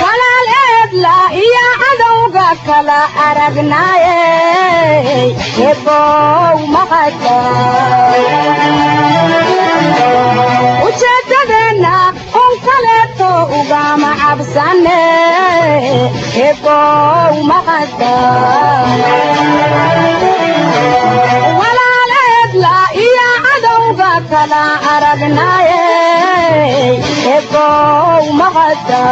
Walaal eedla iyo cadowga kala aragnaaye, ebow mahadda. Ujeeddadeenna un kaleeto ugama cabsane, ebow mahadda. Walaal eedla iyo cadowga kala aragnaaye, ebow mahadda.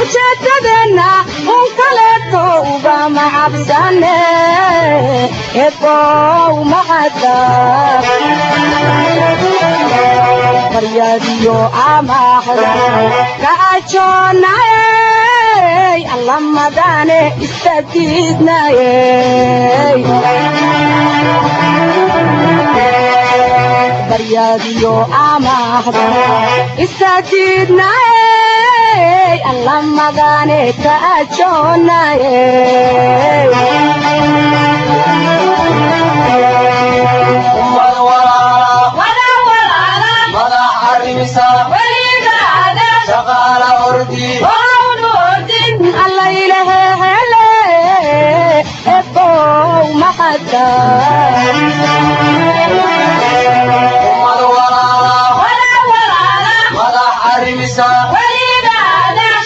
Ujeeddadeenna un kaleeto ugama cabsane, ebow mahadda. Baryadiyo amaahda ka ajoonayey, allamadane istadiidnayey. Baryadiyo amaahda istadiidnayey, allamadane ka ajoonayey. Ummad walaala, madax arrimisa, shaqaala ordi. Allaylahehele, ebow mahadda. Ummad walaala, madax arrimisa,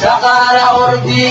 shaqaala ordi.